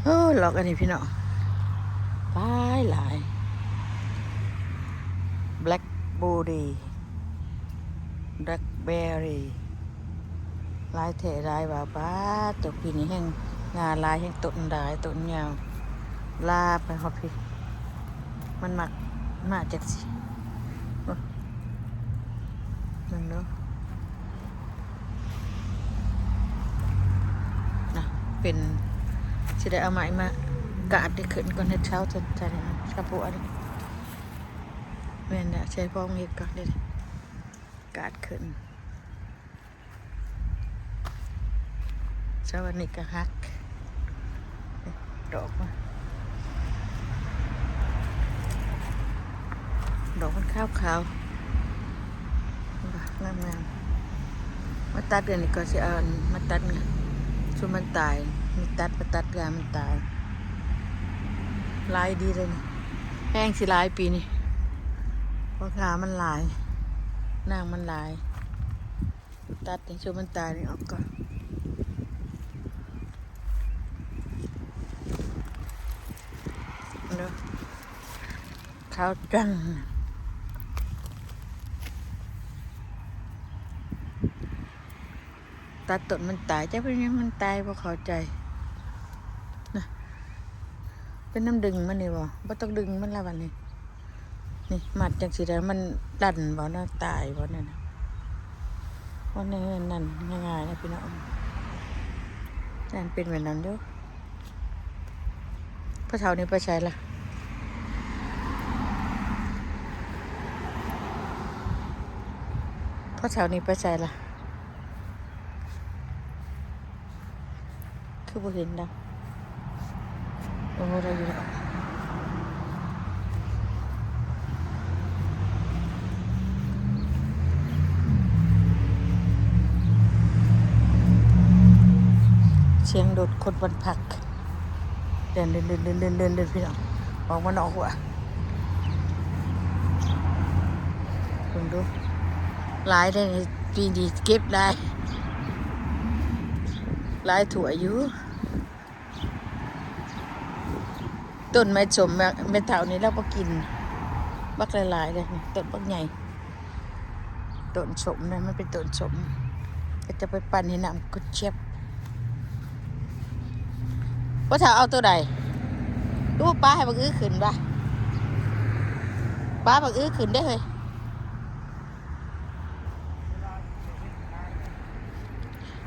ໂອ້ ລອກອັນນີ້ພີ່ນ້ອງ ຫຼາຍຫຼາຍ ແບລັກເບີຣີ ແບລັກເບີຣີ ຫຼາຍແທ້ຫຼາຍວ່າ. ປາດ ຕົວປີນີ້ແຮງງາຫຼາຍ ແຮງຕົ້ນຫຼາຍ ຕົ້ນຍາວ ລາມໄປຮອດພີ້. ມັນມັກມາຈັ່ງຊີ້ ເບິ່ງເດີ ນະ ເປັນ ຊິໄດ້ເອົາໄມ້ມາກາດໄດ້ຂຶ້ນກ່ອນ ເຮັດເສົາ ຈະ ຈະ ຈະປົວນີ້ ແມ່ນແຫຼະ ໃສ່ພອງເຮັດກ່ອນເດ້ ກາດຂຶ້ນ. ເສົາອັນນີ້ກະຫັກ ດອກມັນ ດອກມັນຂາວໆ ງາມໆ. ມາຕັດອັນນີ້ກ່ອນ ຊິເອົາອັນມາຕັດ ຊຸມມັນຕາຍ ມາຕັດ ມາຕັດງາມັນຕາຍ ຫຼາຍດີເລີຍນີ້ ແຮງຊິຫຼາຍປີນີ້ ເພາະງາມັນຫຼາຍ ນາງມັນຫຼາຍ. ຕັດໃຫ້ຊຸມມັນຕາຍນີ້ອອກກ່ອນເດີ ຂາວຈັງ. ຕັດຕົ້ນມັນຕາຍ ຈັກເປັນຫຍັງມັນຕາຍ ບໍ່ເຂົ້າໃຈນະ. ເປັນນຳດຶງມັນນີ້ບໍ່? ບໍ່ຕ້ອງດຶງມັນລະບັດນີ້. ນີ້ ມັດຈັ່ງຊີ້ໄດ້ ມັນດັນບໍ່ນະ ຕາຍບໍ່ນັ້ນນະ. ບໍ່ແມ່ນນັ້ນງ່າຍໆນະພີ່ນ້ອງ ຢ້ານເປັນແບບນັ້ນຢູ່. ພໍ່ເຖົ້ານີ້ໄປໃສລະ? ພໍ່ເຖົ້ານີ້ໄປໃສລະ? ຄືບໍ່ເຫັນດອກ. ໂອ້ ໄດ້ຢູ່ດອກ. ສຽງລົດຄົນບ້ານພັກ ເດີນໆໆໆໆ ພີ່ນ້ອງ ອອກມານອກວ່າ ເບິ່ງດູ ຫຼາຍເດ້ ປີນີ້ເກັບຫຼາຍ ຫຼາຍຖ້ວຍຢູ່. ຕົ້ນໄມ້ສົ້ມແມ່ເຖົ້ານີ້ລາວບໍ່ກິນ ບັກຫຼາຍໆເດ້ ຕົ້ນບັກໃຫຍ່ ຕົ້ນສົ້ມນະ ມັນເປັນຕົ້ນສົ້ມ ກໍຈະໄປປັ່ນໃຫ້ນ້ຳກຸດເຈັບ. ພໍ່ເຖົ້າເອົາໂຕໃດ? ຄືບໍ່ປາໃຫ້ບັກອຶຂຶ້ນວະ? ປາບັກອຶຂຶ້ນເດ້ເຮີ້ຍ.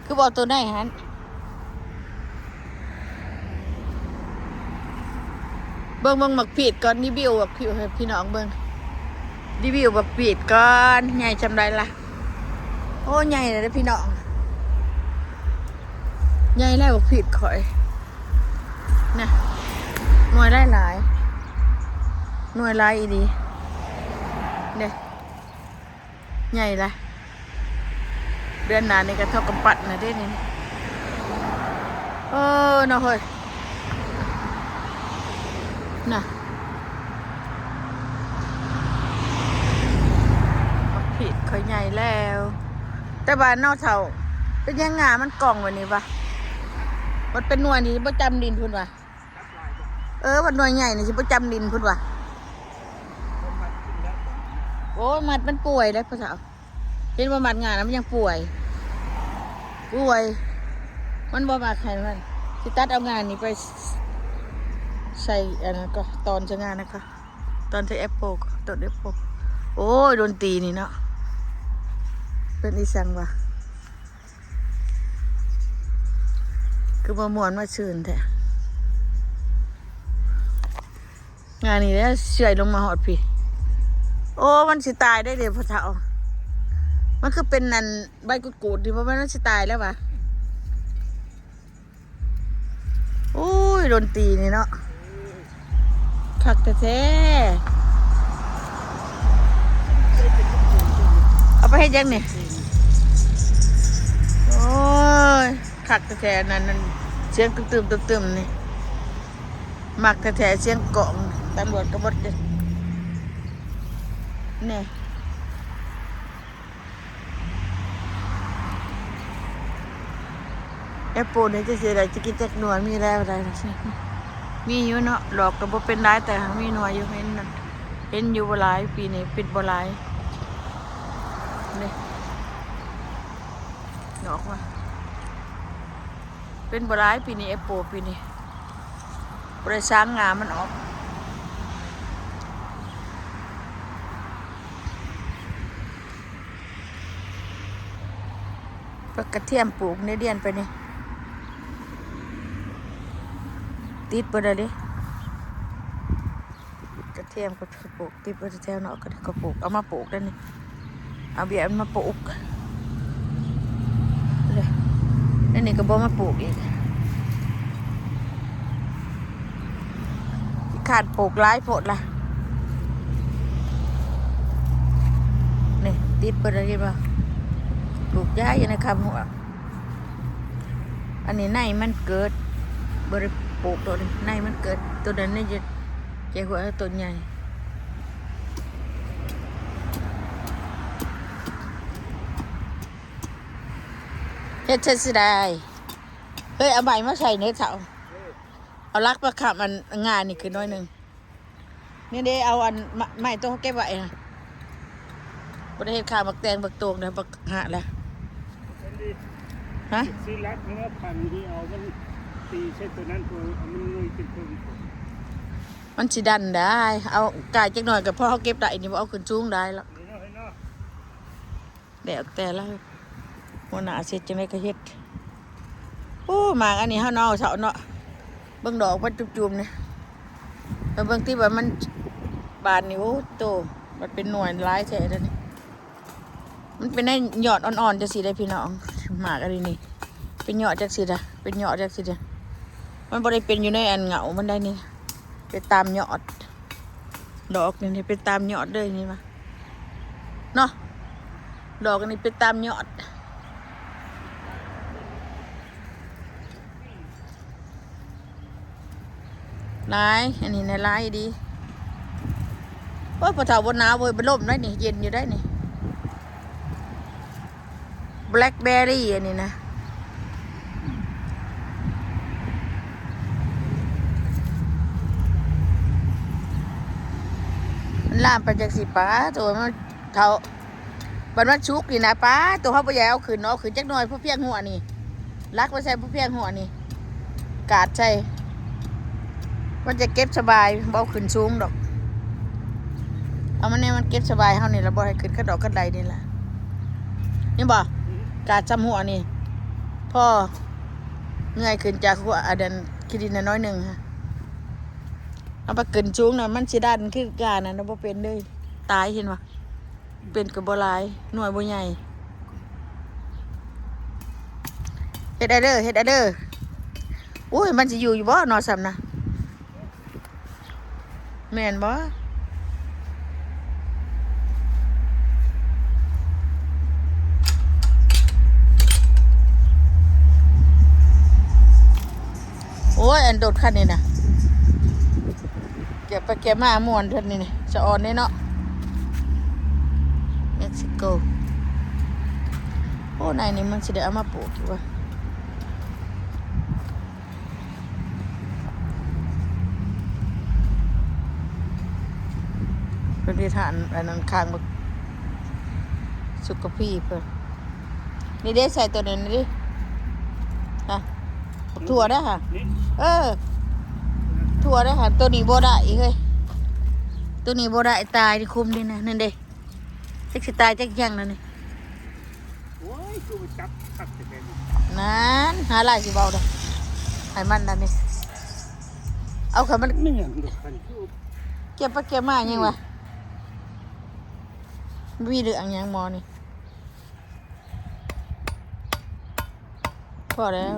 ຄືບໍ່ເອົາໂຕໃດຫັ້ນ? ເບິ່ງ ເບິ່ງໝາກພີດກ່ອນ ຣີວິວໝາກພີດໃຫ້ພີ່ນ້ອງເບິ່ງ ຣີວິວໝາກພີດກ່ອນ ໃຫຍ່ສ່ຳໃດລະ? ໂອ້ ໃຫຍ່ແລ້ວເດ້ພີ່ນ້ອງ ໃຫຍ່ແລ້ວໝາກພີດຂ້ອຍນະ ໜ່ວຍຫຼາຍໆ ໜ່ວຍຫຼາຍອີ່ຫຼີເດ້. ໃຫຍ່ລະ ເດືອນໜ້ານີ້ກະເທົ່າກຳປັດນະເດ້ນີ້ ເອີ ເນາະເຮີ້ຍ ນະ ໝາກພີດຂ້ອຍໃຫຍ່ແລ້ວ ແຕ່ວ່າເນາະເຖົ້າ ເປັນຫຍັງງາມັນກ່ອງແບບນີ້ວະ ມັນເປັນໜ່ວຍນີ້ບໍ່ຈຳດິນພຸ້ນວະ. ເອີ ວ່າໜ່ວຍໃຫຍ່ນີ້ຊິບໍ່ຈຳດິນພຸ້ນວ່າ. ໂອ້ ມັດມັນປ່ວຍເດ້ພໍ່ເຖົ້າ ເຫັນບໍ່ ມັດງ່ານະ ມັນຍັງປ່ວຍ ປ່ວຍ ມັນບໍ່ມັກໃຫ້ມັນ ຊິຕັດເອົາງ່ານີ້ໄປໃສ່ອັນນັ້ນກໍ ຕອນໃສ່ງ່ານະກໍ ຕອນໃສ່ແອັບເປິ້ນກໍ ຕົ້ນແອັບເປິ້ນ. ໂອ້ຍ ດົນຕີນີ້ເນາະ ເປັນອີ່ສັງວະ? ຄືບໍ່ມ່ວນມາຊື່ນແທ້ ງານນີ້ແຫຼະ ເຊື່ອຍລົງມາຮອດພີ້. ໂອ້ ມັນຊິຕາຍໄດ້ເດ້ພໍ່ເຖົ້າ ມັນຄືເປັນອັນໃບກູດໆນີ້ ບໍ່ແມ່ນມັນຊິຕາຍແລ້ວຫວາ? ໂອ້ຍ ດົນຕີນີ້ເນາະ ຄັກແທ້ໆ. ເອົາໄປເຮັດຫຍັງນີ້? ໂອ້ຍ ຄັກແທ້ໆ ອັນນັ້ນ ອັນສຽງຕຶມໆ ຕຶມໆ ນີ້ ມັກແທ້ໆ ສຽງກ້ອງ ຕຳຫຼວດກະບໍ່ໄດ້ ແນ່. ແອັບໂປນີ້ຈະເສຍດາຍ ຈະກິນຈັກໜ່ວຍ ມີແລ້ວໄດ້ ມີຢູ່ເນາະ ດອກກໍບໍ່ເປັນຫຼາຍ ແຕ່ມີໜ່ວຍຢູ່ ເຫັນ ເຫັນຢູ່ບໍ່ຫຼາຍ ປີນີ້ປິດບໍ່ຫຼາຍ ນີ້ ດອກວ່າ ເປັນບໍ່ຫຼາຍປີນີ້ ແອັບໂປປີນີ້ ບໍ່ໄດ້ສາງງ່າມັນອອກ. ຜັກກະທຽມປູກໃນດຽນໄປນີ້ ຕິດເບິດແລ້ວເດ້ ກະທຽມກໍປູກຕິດເບິດແຖວເນາະ ກໍ ກໍປູກ ເອົາມາປູກໄດ້ນີ້ ເອົາເບ້ຍມັນມາປູກ ແລ້ວນີ້ກໍບໍ່ມາປູກອີກ. ຂີ້ຄ້ານປູກຫຼາຍໂພດລະ ນີ້ຕິດເບິດແລ້ວ ເຫັນບໍ່ ປູກຢາຍຢູ່ໃນຄຳຫົວ ອັນນີ້ໃນມັນເກີດ ບໍ່ໄດ້ປູກໂຕນີ້ ໃນມັນເກີດ ໂຕນັ້ນນີ້ຈະ ຈະຫົວໂຕໃຫຍ່ ເຮັດເຮັດຊິໄດ້ ເຮີ້ຍ ເອົາໃບມາໃສ່ແດ່ເຖົ້າ. ເອົາຫຼັກມາຄ້ຳອັນງ່ານີ້ຂຶ້ນໜ້ອຍໜຶ່ງ ນີ້ເດ້ ເອົາອັນ ໄມ້ ໄມ້ໂຕເຮົາເກັບໄວ້ຫັ້ນ ບໍ່ໄດ້ເຮັດຂ້າໝາກແຕງບັກໂຕກເດ້ ບັກຫາກແລ້ວ ຮະ ຊິລັກມາພັນທີ່ເອົາມັນຕີໃສ່ໂຕນັ້ນ ໂຕເອົາມັນເງີຍຂຶ້ນເທິງ ມັນຊິດັນໄດ້ ເອົາກາຍຈັກໜ້ອຍກໍພໍເຮົາເກັບໄດ້ນີ້ ບໍ່ເອົາຂຶ້ນສູງໄດ້ລະ ນີ້ເນາະ ເຫັນເນາະ. ແລ້ວແຕ່ລະ ຫົວໜ້າຊິເຮັດຈັ່ງໃດກໍເຮັດ. ໂອ້ ໝາກອັນນີ້ເຮົາເນາະ ເຖົ້າເນາະ ເບິ່ງດອກມັນຈຸ່ມໆນີ້ ແລ້ວເບິ່ງຕິວ່າມັນບານນີ້ ໂອ້ໂຕ ມັນເປັນໜ່ວຍຫຼາຍແທ້ເດນີ້ ມັນເປັນໃນຍອດອ່ອນໆ ຈັ່ງຊີ້ເດ້ພີ່ນ້ອງ ໝາກອັນນີ້ນີ້ ເປັນຍອດຈັ່ງຊີ້ລະ ເປັນຍອດຈັ່ງຊີ້ເດ້ ມັນບໍ່ໄດ້ເປັນຢູ່ໃນອັນເຫງົ້າມັນໄດ໋ນີ້ ເປັນຕາມຍອດ ດອກນີ້ເປັນຕາມຍອດເລີຍນີ້ວ່າເນາະ ດອກອັນນີ້ເປັນຕາມຍອດ ຫຼາຍ ອັນນີ້ນະຫຼາຍດີ. ໂອ້ຍ ພໍ່ເຖົ້າບໍ່ໜາວເວີຍ ບໍ່ລົມໄດ໋ນີ້ ເຢັນຢູ່ໄດ໋ນີ້. ແບລັກເບີຣີອັນນີ້ນະ ມັນລາມໄປຈັ່ງຊີ້ ປາໂຕ ມັນເຖົ້າ ບັດມັນສຸກນີ້ນະ ປາໂຕ ເຮົາບໍ່ຢາກເອົາຂຶ້ນ ເອົາຂຶ້ນຈັກໜ້ອຍ ພໍພຽງຫົວນີ້ ລັກໄປໃສ່ພໍພຽງຫົວນີ້ ກາດໃສ່ ມັນຈະເກັບສະບາຍ ບໍ່ເອົາຂຶ້ນສູງດອກ ເອົາມາແນວມັນເກັບສະບາຍເຮົານີ້ລະ ບໍ່ໃຫ້ຂຶ້ນຄັນດອກຄັນໃດນີ້ລະ ເຫັນບໍ່ ກາດຊ່ຳຫົວນີ້ ພໍເງືອຍຂຶ້ນຈາກຫົວອັນນັ້ນ ຂີ້ດິນໜ້ອຍໜຶ່ງ ເອົາໄປຂຶ້ນສູງນະ ມັນຊິດັນຄືການນັ້ນ ບໍ່ເປັນເລີຍ ຕາຍ ເຫັນບໍ່. ເປັນກໍບໍ່ຫຼາຍ ໜ່ວຍບໍ່ໃຫຍ່ ເຮັດໄດ້ເດີ ເຮັດໄດ້ເດີ. ໂອ້ຍ ມັນຊິຢູ່ຢູ່ບໍ່ເນາະ ຊ່ຳນະ ແມ່ນບໍ່? ໂອ້ຍ ອັນລົດຄັນນີ້ນະ ກຽບໄປກຽບມາມ່ວນເທື່ອນີ້ ສະອອນເດ້ເນາະ ເມັກຊິໂກ. ໂອ້ ໃນນີ້ມັນຊິໄດ້ເອົາມາປູກຢູ່ບໍ່? ເພິ່ນເຮັດຮ້ານອັນນັ້ນ ຂ້າງບັກສຸກກະພີເພິ່ນ. ນີ້ເດ້ ໃສ່ໂຕນັ້ນນີ້ເດ້ ຮະ ຖົ່ວເດ້ຫະ ນີ້ ເອີ ຖົ່ວເດ້ຫະ. ໂຕນີ້ບໍ່ໄດ້ເຮີ້ຍ ໂຕນີ້ບໍ່ໄດ້ ຕາຍ ຄຸມນີ້ນະ ນັ້ນເດ້ ຈັກຊິຕາຍຈັກຫຍັງນະນີ້. ໂອ້ຍ ຄືວ່າຈັບຄັກແທ້ໆນີ້ ນັ້ນ ຫາຫຼາຍຊິເວົ້າເດ້ ໃຫ້ມັນນະນີ້ ເອົາ ຄັນມັນ ແມ່ນ ກັນຄື ເກັບໄປເກັບມາຫຍັງວະ ອືມ ບໍ່ມີເລື່ອງຫຍັງໝໍນີ້. ພໍແລ້ວ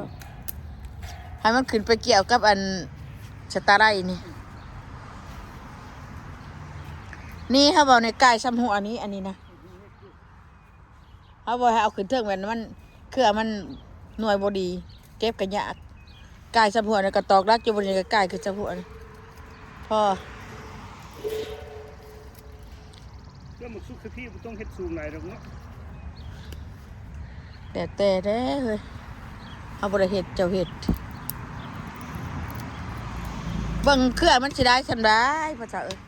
ໃຫ້ມັນຂຶ້ນໄປກ່ຽວກັບອັນສະຕາໄລນີ້ ນີ້ເຮົາເວົ້າໃນກາຍຊຳຫົວນີ້ ອັນນີ້ນະ ເຮົາບໍ່ໃຫ້ເອົາຂຶ້ນເທິງ ແມ່ນມັນ ເຄືອມັນໜ່ວຍບໍ່ດີ ເກັບກໍຍາກ. ກາຍຊຳຫົວນີ້ກໍຕອກຫຼັກຢູ່ ບໍ່ນີ້ກໍກາຍຂຶ້ນຊຳຫົວນີ້ ພໍ. ເລື່ອງໝາກສຸກກະພີບໍ່ຕ້ອງເຮັດສູງຫຼາຍດອກເນາະ ແຕ່ ແຕ່ເດ້ເຮີ້ຍ ເຮົາບໍ່ໄດ້ເຮັດ ເຈົ້າເຮັດ. ເບິ່ງເຄືອມັນຊິໄດ້ສ່ຳໃດ ພະເຈົ້າເອີຍ.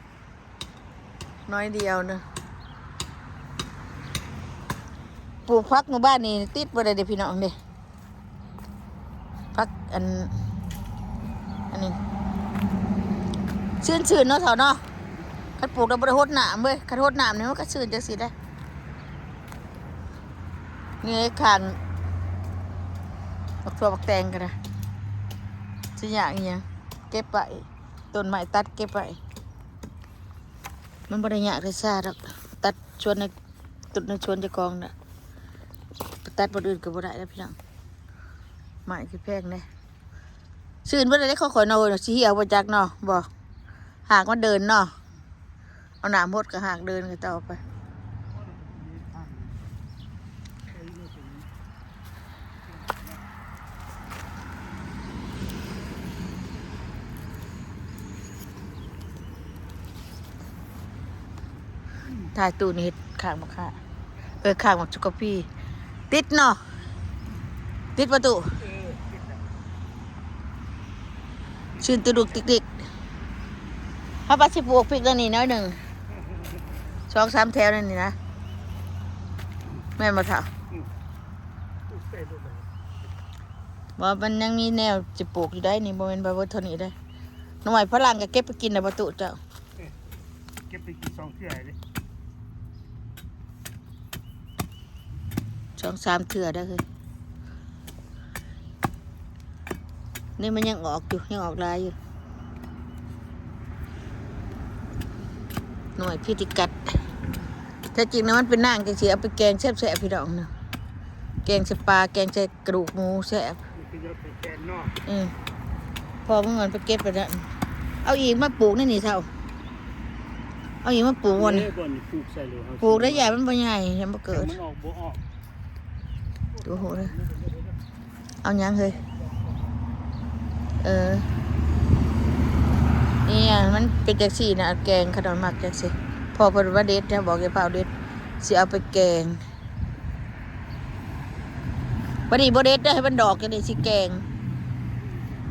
ໜ້ອຍດຽວໜຶ່ງ. ປູກຜັກໝູ່ບ້ານນີ້ຕິດບໍ່ໄດ້ເດ້ພີ່ນ້ອງເດ້. ຜັກອັນ ອັນນີ້ ຊື້ນໆ ເນາະເຖົ້າເນາະ. ຄັນປູກແລ້ວບໍ່ໄດ້ຫົດນ້ຳເວີຍ. ຄັນຫົດນ້ຳນີ້ມັນກໍຊື່ນຈັ່ງຊີ້ໄດ໋. ນີ້ຂ້າງບັກຖົ່ວບັກແຕງກໍໄດ້. ຊິຍາກອີ່ຫຍັງ ເກັບໄວ້. ຕົ້ນໄມ້ຕັດເກັບໄວ້. ມັນບໍ່ໄດ້ຍາກແທ້ຊາດອກ. ຕັດສວນໃນ ຕົ້ນໃນສວນເຈົ້າຂອງນະ. ໄປຕັດບ່ອນອື່ນກໍບໍ່ໄດ້ແລ້ວພີ່ນ້ອງ. ໄມ້ຊິແພງເດ້. ຊື່ນເບິດແລ້ວເດ້ ຂອງຂ້ອຍເນາະ. ໂອ້ຍ ຊິຫ່ຽວບໍ່ຈັກເນາະ. ບໍ່ ຫາກມັນເດີນເນາະ. ເອົານ້ຳຫົດກໍຫາກເດີນກໍຕໍ່ໄປ. ທ້າຍຕູ້ນີ້ເຮັດຂ້າງບັກຂາ ເອີ ຂ້າງບັກຊຸກກະພີ. ຕິດເນາະ ຕິດປະຕູ. ຊື່ນຕຸດຸກຕິກໆ. ເຮົາວ່າຊິປູກພິກແນວນີ້ໜ້ອຍໜຶ່ງ ສອງສາມແຖວແນວນີ້ນະ. ແມ່ນບໍ່ເຖົ້າ? ບໍ່ ມັນຍັງມີແນວຊິປູກຢູ່ໄດ໋ນີ້. ບໍ່ແມ່ນວ່າເບິດເທົ່ານີ້ໄດ໋. ໜ່ວຍຝຣັ່ງກໍເກັບໄປກິນນະປະຕູເຈົ້າ. ເກັບໄປກິນສອງເທື່ອເດ້ ສອງສາມເທື່ອໄດ້ເຮີ້ຍ. ນີ້ມັນຍັງອອກຢູ່ ຍັງອອກຫຼາຍຢູ່. ໜ່ວຍພິຕິກັດ ແທ້ຈິງນະມັນເປັນນາງຈັ່ງຊີ້ ເອົາໄປແກງແຊບໆ ພີ່ນ້ອງນະ. ແກງໃສ່ປາ ແກງໃສ່ ກະດູກໝູແຊບ. ເອີ ພໍ່ມຶງມັນໄປເກັບໄປນັ້ນ. ເອົາອີກມາປູກໃນນີ້ເຖົ້າ. ເອົາອີກມາປູກບ່ອນນີ້. ເອີ ບ່ອນນີ້ປູກໃສ່ໂລດ. ປູກໄດ້ຢ້ານມັນບໍ່ໃຫຍ່ ຍັງບໍ່ເກີດ. ມັນອອກບໍ່ອອກ. ໂອ້ໂຫ ເອົາຫຍັງເຮີ້ຍ. ເອີ ນີ້ມັນເປັນຈັ່ງຊີ້ນະ ແກງ. ຂ້ານ້ອຍມັກຈັ່ງຊີ້. ພໍ່ເພິ່ນວ່າເດັດນະ ບອກຢ່າຟ້າວເດັດ ຊິເອົາໄປແກງ. ບັດນີ້ບໍ່ເດັດເດີ້ ໃຫ້ມັນດອກຈັ່ງນີ້ຊິແກງ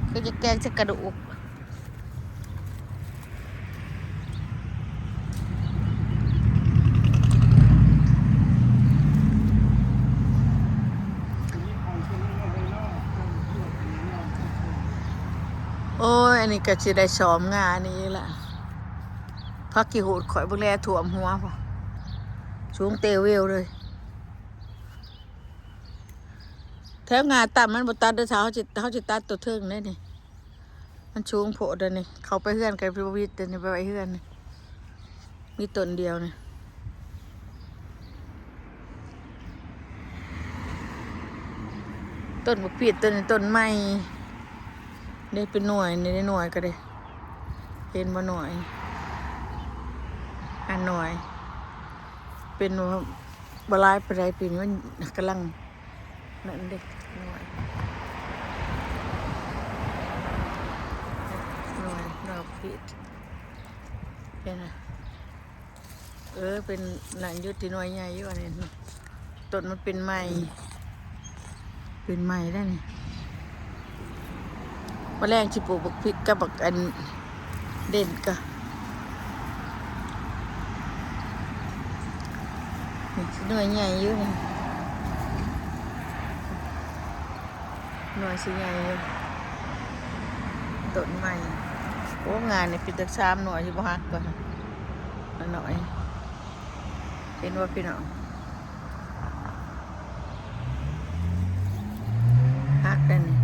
ຄືຈະແກງໃສ່ກະດູກ. ໂອ້ຍ ອັນນີ້ກໍຊິໄດ້ຊ້ອມງານີ້ອີກລະ. ຜັກຂີ້ຫູດຂ້ອຍເບິ່ງແລຖ້ວມຫົວພຸ້ນ ສູງເຕວເວວເລີຍ. ແຖວງ່າຕ່ຳມັນບໍ່ຕັດເດີ້ ຖ້າເຮົາຊິ ເຮົາຊິຕັດຕົວເທິງເດ້ນີ້. ມັນສູງໂພດເດ້ນີ້. ເຂົ້າໄປເຮືອນກໍບໍ່ວິດເດ້ນີ້ ໄປໄວ້ເຮືອນນີ້. ມີຕົ້ນດຽວນີ້. ຕົ້ນບັກພຽດ ຕົ້ນນີ້ຕົ້ນໃໝ່ເດ້ ເປັນໜ່ວຍນີ້ເດ້. ໜ່ວຍກໍເດ້ ເຫັນບໍ່? ໜ່ວຍ ອັນໜ່ວຍ ເປັນບໍ່ຫຼາຍປານໃດ. ປີນີ້ມັນກຳລັງນັ້ນເດ້ ໜ່ວຍ ໜ່ວຍ ໜ່ວຍພຽດ ເຫັນນະ. ເອີ ເປັນນັ້ນຢູ່ ທີ່ໜ່ວຍໃຫຍ່ຢູ່ອັນນີ້. ຕົ້ນມັນເປັນໃໝ່ ເປັນໃໝ່ແລ້ວນີ້. ມາແລງຊິປູກບັກພິກກັບບັກອັນເດັ່ນກະ ນີ້ຊິໜ່ວຍໃຫຍ່ຢູ່ນີ້ ໜ່ວຍຊິໃຫຍ່ຢູ່. ຕົ້ນໃໝ່ ໂອ້ ງານີ້ເປັນຈັກສາມໜ່ວຍ ຊິບໍ່ຫັກບໍ່? ໜ້ອຍ ເຫັນບໍ່ພີ່ນ້ອງ? ຮັກໄດ໋ນີ້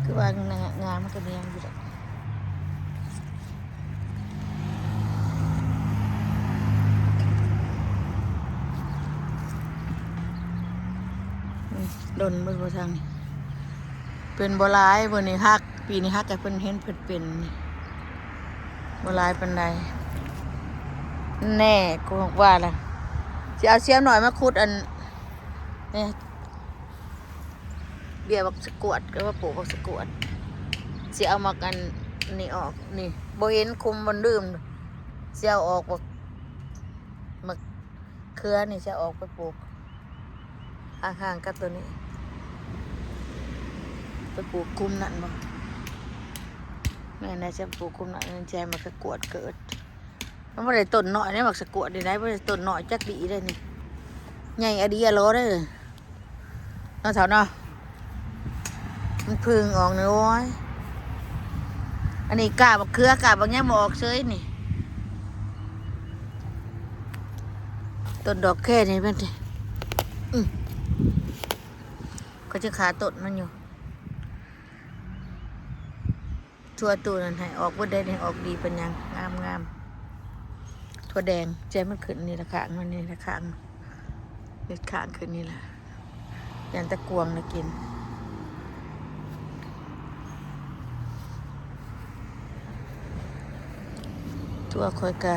ຄືວ່າງາ ງາມັນກໍແນງຢູ່ດອກ. ດົນເບິ່ງບໍ່ທາງນີ້ ເປັນບໍ່ຫຼາຍ. ມື້ນີ້ຮັກ ປີນີ້ຮັກໃຫ້ເພິ່ນເຫັນເພິ່ນເປັນນີ້ ບໍ່ຫຼາຍປານໃດ. ແນ່ ກູວ່າລະ ຊິເອົາຊຽມໜ້ອຍມາຂຸດອັນນີ້ ເບ້ຍບັກສະກວດ ກໍວ່າປູກບັກສະກວດ. ຊິເອົາໝາກອັນນີ້ອອກ ນີ້ ບໍ່ເຫັນຄຸມ ບໍ່ລືມ ຊິເອົາອອກ ບັກ ໝາກເຂືອນີ້ຊິເອົາອອກໄປປູກ ຫ່າງໆກັບໂຕນີ້. ໄປປູກຄຸ້ມນັ້ນບໍ່? ແມ່ນແຫຼະ ຈະປູກຄຸ້ມນັ້ນ ແຈມັນກະກວດເກີດ. ມັນບໍ່ໄດ້ຕົ້ນນ້ອຍເດ້ ໝາກສະກວດນີ້ໄດ໋ ບໍ່ໄດ້ຕົ້ນນ້ອຍຈັກດີ້ເດ້ນີ້ ໃຫຍ່ອະດີອະຫຼໍເດ້ ເນາະເຖົ້າເນາະ. ມັນເພິ່ງອອກນີ້ ໂອ້ຍ ອັນນີ້ກ້າບັກເຂືອ ກ້າບັກຫຍັງບໍ່ອອກເຊີຍນີ້. ຕົ້ນດອກແຄນີ້ແມ່ນຕິ ອື ເຂົາຈະຄາຕົ້ນມັນຢູ່. ຖົ່ວຕູ້ນັ້ນໃຫ້ອອກເບິດໄດ໋ນີ້ ອອກດີປານຫຍັງ ງາມໆ. ຖົ່ວແດງ ໃຈມັນຂຶ້ນນີ້ລະ ຂ້າງມັນນີ້ລະ ຂ້າງ ເຮັດຂ້າງຂຶ້ນນີ້ລະ ຢ້ານຕະກວງນະກິນ. ຖົ່ວຂ້ອຍກະ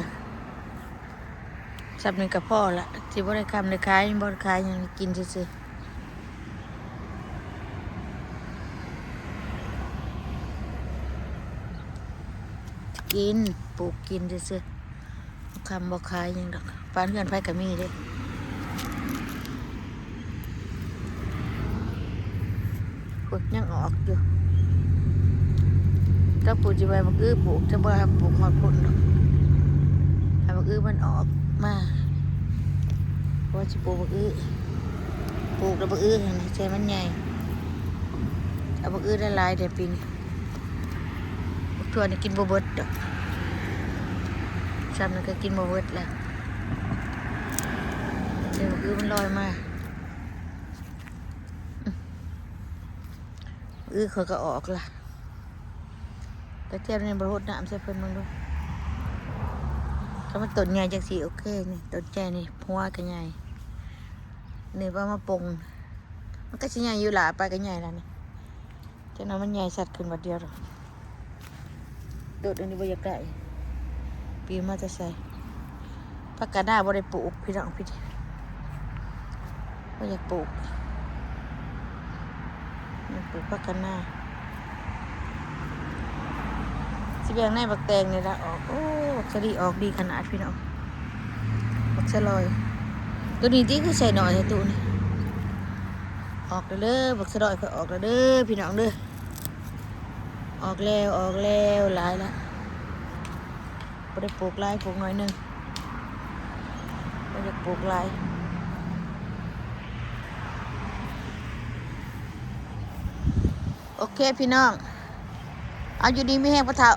ຊ່ຳນີ້ກະພໍລະ ຊິບໍ່ໄດ້ຄ້ຳໄດ້ຂາຍ ບໍ່ໄດ້ຂາຍຫຍັງ ກິນຊື່ໆ ກິນ ປູກກິນຊື່ໆ ບໍ່ຄ້ຳບໍ່ຂາຍຫຍັງດອກ ບ້ານເຮືອນໃຜກະມີເດ້. ພຸ້ນ ຍັງອອກຢູ່ ເຈົ້າປູກ ຊິໄວ້ບັກອື້ປູກ ຈະບໍ່ໃຫ້ປູກຮອດພຸ້ນດອກ ໃຫ້ບັກອື້ມັນອອກມາ ເພາະວ່າຊິປູກບັກອື້ ປູກແລ້ວບັກອື້ຫັ້ນໃຫ້ມັນໃຫຍ່ ເອົາບັກອື້ຫຼາຍໆແດ່ປີນີ້. ບັກຖົ່ວນີ້ກິນບໍ່ເບິດດອກ ຊ່ຳນັ້ນກະກິນບໍ່ເບິດລະ ແຕ່ບັກອື້ມັນລອຍມາ. ອື້ຂ້ອຍກະອອກລະ ກະຕຽມນີ້ບໍ່ຫົດນ້ຳໃສ່ເພິ່ນເບິ່ງດູ. ຄັນມັນຕົ້ນໃຫຍ່ຈັ່ງຊີ້ໂອເຄນີ້ ຕົ້ນໃຫຍ່ນີ້ ຫົວກະໃຫຍ່ ນີ້ວ່າມາປົ່ງ ມັນກະຊິໃຫຍ່ຢູ່ຫຼ້າ ປາຍກະໃຫຍ່ລະນີ້. ຈັກໜ່ອຍມັນໃຫຍ່ຊັດຂຶ້ນບາດດຽວດອກ. ໂດດອັນນີ້ບໍ່ຢາກໄດ້ ປີນມາແຕ່ໃສ? ຜັກກາດນາບໍ່ໄດ້ປູກພີ່ນ້ອງ ບໍ່ຢາກປູກ ຢາກປູກຜັກກາດນາ. ຊິແບ່ງໃນບັກແຕງນີ້ລະອອກ. ໂອ້ ບັກສະລີອອກດີຂະໜາດພີ່ນ້ອງ ບັກສະລອຍ. ໂຕນີ້ຕິຄືໃສ່ໜ້ອຍແທ້ຕູ້ນີ້. ອອກແລ້ວເດີ ບັກສະລອຍຂ້ອຍອອກແລ້ວເດີພີ່ນ້ອງເດີ. ອອກແລ້ວ ອອກແລ້ວ ຫຼາຍລະ ບໍ່ໄດ້ປູກຫຼາຍ ປູກໜ້ອຍໜຶ່ງ ບໍ່ຢາກປູກຫຼາຍ. ໂອເຄພີ່ນ້ອງ ເອົາ ຢູ່ດີມີແຮງພໍ່ເຖົ້າ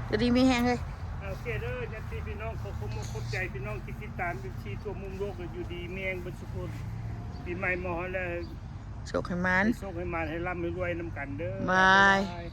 ຢູ່ດີມີແຮງເອີຍ. ໂອເຄເດີ ຍາດຕິພີ່ນ້ອງ ຂໍຂອບອົກຂອບໃຈພີ່ນ້ອງທີ່ຕິດຕາມ ເອັຟຊີ ທົ່ວມຸມໂລກ ຢູ່ດີມີແຮງເບິດສູ່ຄົນ. ປີໃໝ່ມາຮອດແລ້ວ ໂຊກໃຫ້ໝານ ໃຫ້ໂຊກໃຫ້ໝານ ໃຫ້ລ່ຳໃຫ້ລວຍນຳກັນເດີ. ບາຍ ບາຍບາຍ.